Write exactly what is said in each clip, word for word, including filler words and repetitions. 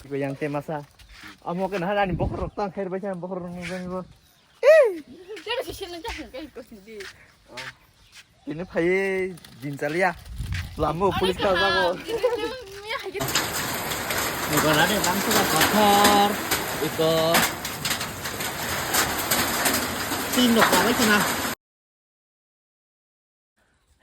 Iko yang te masa. Amo ke nah ani bokhorok tang khair bai kha bokhorok nang jani bo. Jero sisi nang jani kai ko sindi. Tini phai din chalia. Lamo police ka jago. Iko nade bang suka kotor. Iko. Tin rok bai kha na.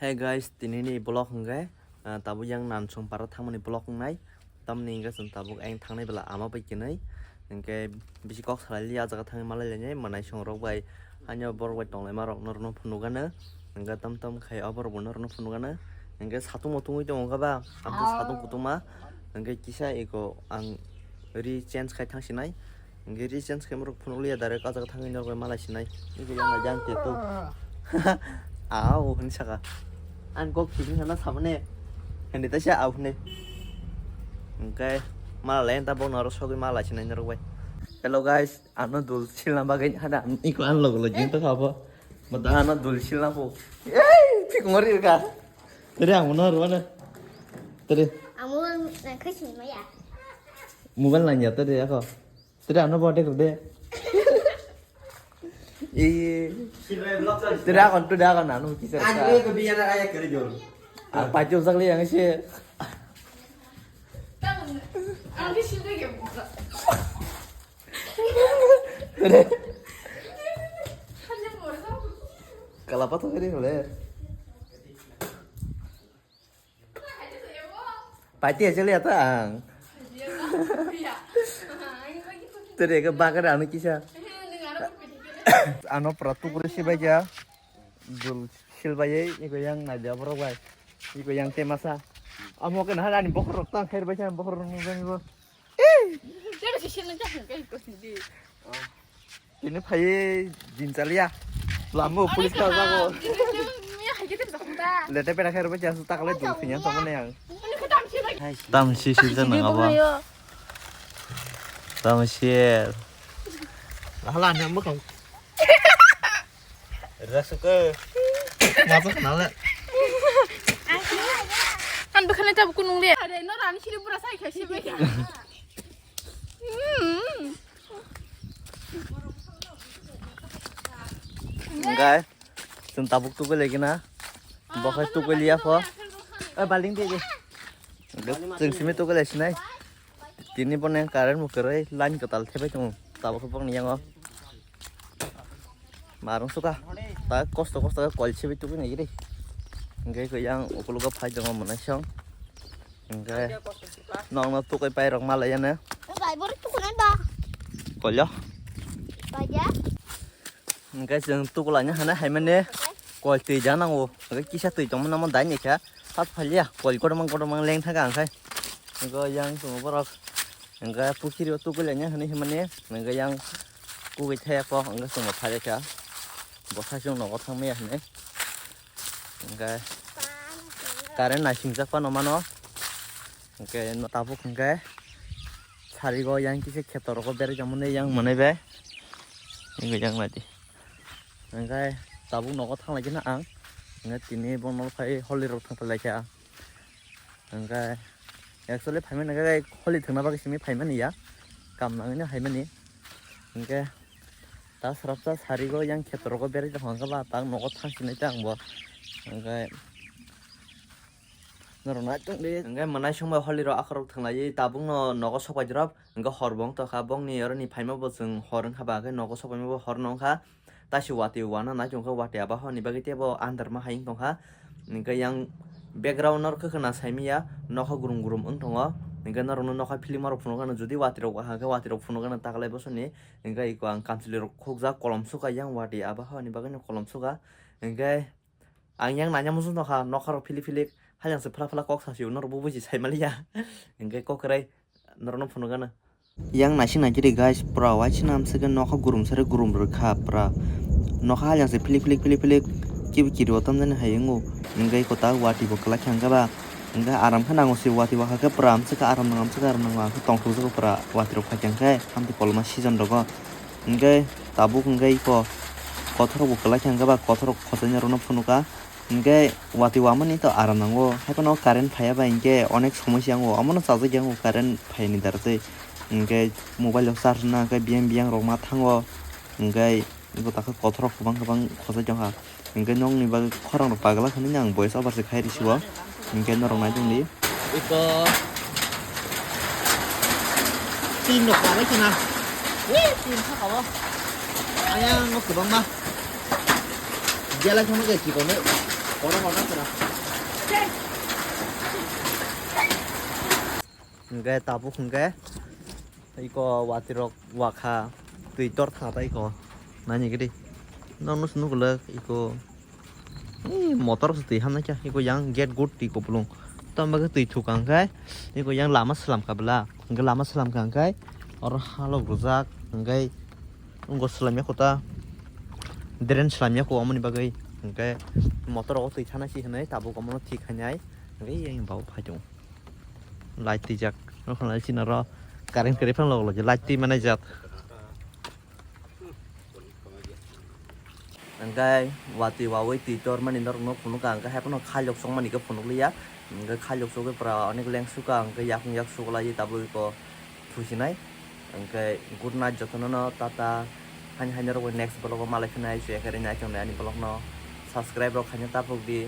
Hey guys, tini ni vlog hwnkhe, ah, tabuk yang Nansong para thangmani vlog wngnai. Tamni hwnkhe chwng tabuk ayang thangnai bwla ama bai kwnwi. Hwnkhe bisi kok salai li, ah jaga thangwi malai lainai, mwnai song rok bai, haino borok bai tonglaima rok norokno phunukgano. Hwnkhe tam tam khai o borok bo norokno phunukgano. Hwnkhe satung bo tungwi tongo khe ba, abo satung kutungma. Hwnkhe kisa eko ang ri change khai thang sinai. Hwnkhe ri change khai borok phunuk liya direct ah jaga thangwi norok bai malai sinai. Eko yang jang te to. Au, hwn saka. Ang kok sini sana samane. Hindi ta siya au hne. Hwnkhe malai ta bok norok sogwi malai sinai norok bai. Hello guys, ano dul silna bagwi hada iko an logo lo jin to khabo. Mata ano dul silna po. Ei, thik mori ka. Tere ang no ro na. Tere. Amo nang khai sini maya. Mobile nang ya tere ako. Tere ano bote ko de. Ee. Tere ako tu de ako nanu kisa. Ang ko biya na aya kari jol. Ang pachu sakli ang si. Ang di sini ke buka. Tere. Kalapa to kari hole. Pati aja lihat ang. Tere ke bakar anu kisa. Ano pura tukuri si baja. Dul sil baye iko yang naja borok bai. Iko yang temasa. Amo ke nah ani bokhorok tang khair bai kha bokhorok nang jani bo. Jero sisi nang jani kai ko sindi. Tini phai din chalia. Lamo police ka jago. Lete pera khair bacha su takle dul phinya samane ang. Tam sisi jana abo. Tam sisi. Hala ne mo kang. Rasuke. Masuk nale. Kan bukan itu aku nunggu ya. Ada no rani sini pura saya kasih baca. Hwnkhe chwng tabuk tugui lai gina. Bo khai tugui liya pho. Oi, balting de de. Chwng simi tugui lai sinai. Tini bo neng current bo kwrwi line kwtal thebai tongo. Tabuk khe bokni yango. Marung suka. Ta kosto kosto khe kol sibi tugui nai giri. Hwnkhe khe yang ukulugo phai tongo mwnai song. Hwnkhe nokno tugui pairok malai yane. Bai, borok tukunai ba? Kolyo. Bai ya? Hwnkhe chwng tugulaina hwnwi haimani kol twi ja nango. Hwnkhe kisa twi tongmani omo daini kha. Phas phalia kol kotorma kotorma leng thangkha hwnkhe. Hwnkhe yang tongo borok. Hwnkhe pukhiri o tugulaina hwnwi himani. Hwnkhe yang kugui thaya kok hwnkhe chwngno phai kha. Bo saichung nogo thangmaya hwnwi. Hwnkhe current naisingchak phano mano. Hwnkhe no tabuk hwnkhe sarigo yang kisa kheto rogo berajak mani yang mwnai bai. Hwnkhe yang naidi. Hwnkhe tabuk nogo thanglaikhe no ang. Hwnkhe tini bono phai holi rok thanglaikha. Hwnkhe actually phaimani hwnkhe holi thwngna bagwi simi phaimani ya. Kam nangwino haimani. Hwnkhe ta srapsa sarigo yang kheto rogo berajak hwnkhe ba tak nogo thangsinai ta ang bo. Hwnkhe norok nai tongdi. Hwnkhe mwnai songbai holi rok akhorok thwnglaiwi tabukno nogo sokpai rok. Hwnkhe hor bo wng tongkha, bongni oroni phaima bo chwng hor wngkha ba, hwnkhe nogo sokpaima bo hor wngkha. Taisi watwi wana nai tongkha, watwi abo honi bagwi teibo andar ma hai wng tongkha. Hwnkhe yang background no khwkhwna saimanya nokha gurum gurum wng tongo. Hwnkhe norokno nokha film rok phunukgano, jodi watwi rok wahakhe watwi rok phunukgano taklai bosoni. Hwnkhe iko ang kamchwlwi rok khukjak kolom suka yang watwi abo honi bagwino kolom suka. Hwnkhe ang yang nanya muchung tongkha, nokha rok philik philik, hayang se phla phla kok sasio, norok bo buji sai maliya. Hwnkhe kok kwrwi norokno phunukgano. Yang naising naikhe de guys, pura waising nam se khe nokha gurum sari gurum rwkha pura. Nokha hayang se philik philik philik philik kibi kiri o tamjani hai wngo. Hwnkhe iko ta watwi bo kwlak khe hwnkhe ba. Hwnkhe aram khe nango se watwi wahakhe pura amswkha aram nango amswkha aram nango ang khe tongthokjagw pura watwi rok phai khe hamtwi koloma season rogo. Hwnkhe tabuk hwnkhe iko kothorok bo kwlai khe hwnkhe ba kothorok khochaini rokno phunukha. Hwnkhe watwi wamani to aram nango, haiphano current phaiya bai hwnkhe onek somosya wngo, omono chajakya wngo current phaiyani dara tei. Hwnkhe mobile rok charge rwna hwnkhe biyang biyang rok ma thango, hwnkhe eko takhe kothorok kwbang kwbang khojai tongkha. Hwnkhe nokni bagwi khorang rok pagla hwnwi ang voice over se khai rw sio, hwnkhe norok nai tongdi. Eko tin rok pagla khana. Tin saka o. Ayang no kwbangma. Gela khama ge chikon e. Oro oro tara. Hwnkhe tabuk hwnkhe iko watwi rok wakha twi tor thang ta iko. Nani gidi. Nokno se nukuluk iko. Ee, motor se twi hamnai kha. Iko yang gate good twi kupulung. Tamo khe twi thuk ang khai. Iko yang lama slam kha bwla. Hwnkhe lama slam kha hwnkhe oro halok rwjak hwnkhe. Wngkha swlaimya kho ta, drain swlaimya kho, amoni bagwi hwnkhe motor rogo twi thana si hwnwi tabuk omono thik khainai hwnkhe yang bau phai tongo. Light twijak, o khwlai chini oro current kwrwi phano log log light twi manai jak. Hwnkhe watwi wawi twi tormani norokno phunukha, hwnkhe haiphano khailok chongmani khe phunukliya, hwnkhe khailok chogwi pura onek lengsukha, hwnkhe yakung yak suklaiwi tabuk iko thusinai. Hwnkhe good night jotono no, tata. Haini haini rok bai next vlog o malai phinai, chwng khe rinai chongnai ani vlog no subscribe rok khaina tapuk di.